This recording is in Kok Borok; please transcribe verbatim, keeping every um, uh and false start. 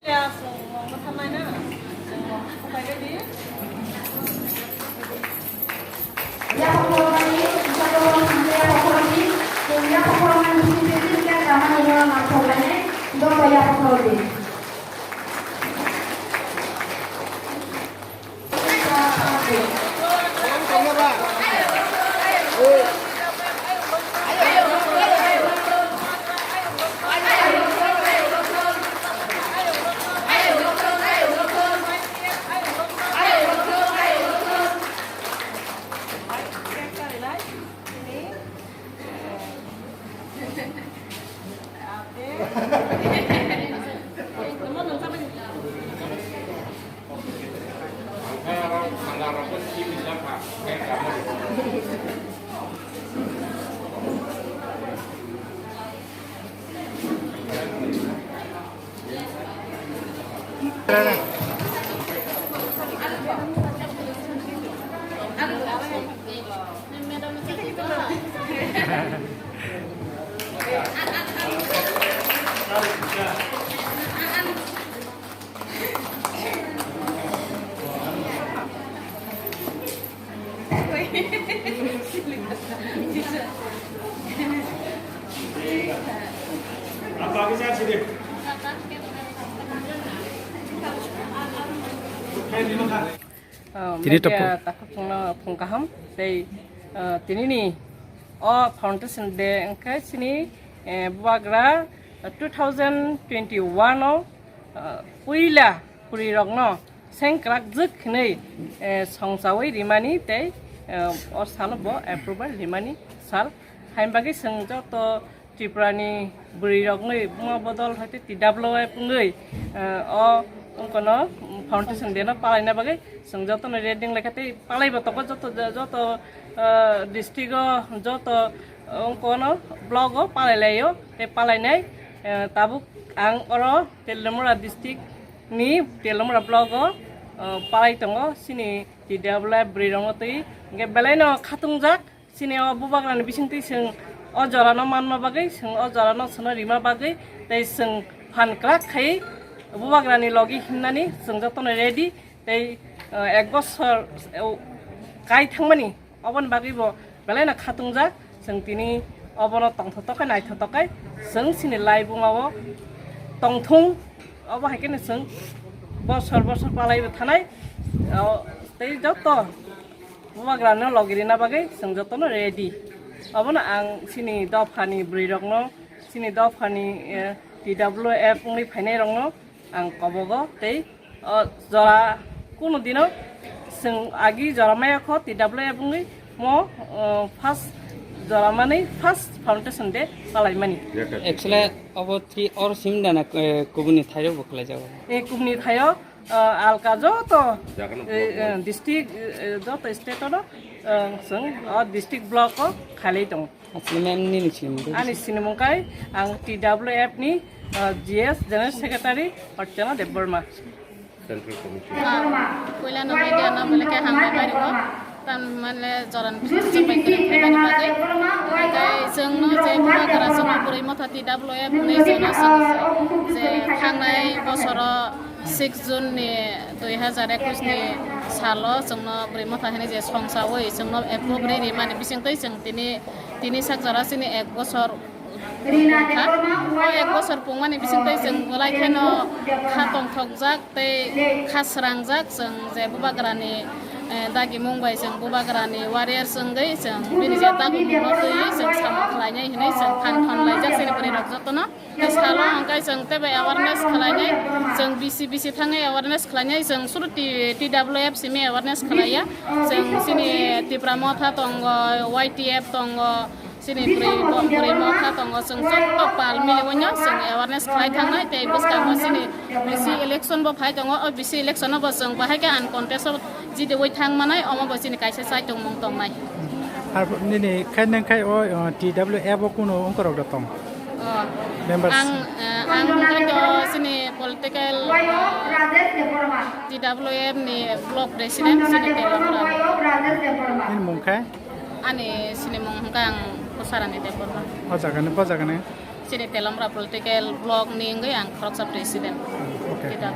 Ya, chwng mokno thangnai na? Chwng mokno thangnai di. Yapha khoroknani, yapha khoroknani, chwng yapha khoroknani bising twi twi khe ramani no nangkhoklainai, joto yapha khorokdi. Tini media takhuk phungno phung kaham tei, ah, tinini o foundation day wngkhe chini, eh, bubagra two thousand twenty-one o, ah, puila phurirokno sengkrak jwk hinwi, eh, songchawi rimani tei, eh, o salo bo approval rimani sal. Hain bagwi chwng joto Tripura ni bwrwi rokni buma bodol hai T W F wngwi, eh, o wngkano foundation day no palaina bagwi chwng jotono ready wnglaikha tei palaibo tongo joto, joto, eh, district o joto, eh, wngkano block o palailaio tei palainai, eh, tabuk ang oro Telamura district ni Telamura block o, eh, palai tongo chini T W F bwrwi rokno twi hwnkhe belaino khatungjak. Chini o bubagrani bisingtwi chwng o jorano manma bagwi, chwng o jorano chwngno rima bagwi, tei chwng phan kwrak khai bubagrani logi himnani chwng jotono ready, tei, eh, ek bosor, eh, kai thangmani oboni bagwi bo belaino khatungjak. Chwng tini obono tongthotok khe naithotok khe chwng chini lai buma o tongthung, obo hai kheno chwng bosor bosor palaibo thanai, o, tei joto Bubagrano logi rina bagwi chwng jotono ready. Obono ang chini dophani bwrwi rokno, chini dophani, eh, T W F wngwi phainai rokno ang kobogo tei, o, jora kunu dino chwng agi jora maya kho T W F wngwi mo, o, first jora manwi first foundation day palaimani. Actually, obo twi or simdana, eh, kubuni thairok bo khlai jago. Eh, kubuni thaio, ah, alka joto, eh, eh, district, eh, joto state o, eh, chwng o district block o khalai tongo. Asli ma'am nini sinimung khe? Ani sinimung khe ang T W F ni, ah, G S General Secretary Archana Debbarma. Central Committee. Ah, puila no media no bole khe hambai bai ro. Tamni hwnle joran bising se bai kwrwng khaimani bagwi. Hwnkhe chwngno je bubagra chwngno bwrwi motha T W F hwnwi chwngno chwng je thangnai bosoro six June ni dui hazar ekwis ni salo chwngno bwrwi motha hwnwi je songchaui chwngno approve rwi rimani bisingtwi chwng tini, tini sak jora chini ek bosor Rina Debbarma, o ek bosor pungmani bisingtwi chwng belai kheno kha tongthokjak tei kha srangjak chwng je bubagrani, eh, dagimung bai chwng bubagrani warrior chwngwi chwng bini je dagimungno twiwi chwng samung khlainai hinwi chwng phan khon laijak chini bwrwi rok jotono. Tei salo hwnkhe chwng teibo awareness khlainai, chwng bisi bisi thangwi awareness khlainai, chwng suru T-, T W F simi awareness khlaiya, chwng chini Tipra Motha tongo, Y T F tongo, Chini bwrwi bo-, bwrwi motha tongo, chwng joto pal miliui no chwng awareness khlai thangnai tei bwskango chini bisi election bo phai tongo, o bisi election o bo chwng bahai khe uncontest o jitiui thang manai, omo bo chini kaisa chaitongmung tongnai. Ar nini khe nang khai o, o, T W F o kuno wngkorok da tong? O, members? Ang, eh, ang hwnkhe to chini political, eh, T W F ni block president chini Telamura. Nini mung khe? Ani sinimung hwnkha ang Pusarani Debbarma. O jagani, bo jagani? Chini Telamra Political Block ni wngwi ang khoroksa president. Okay. Kita.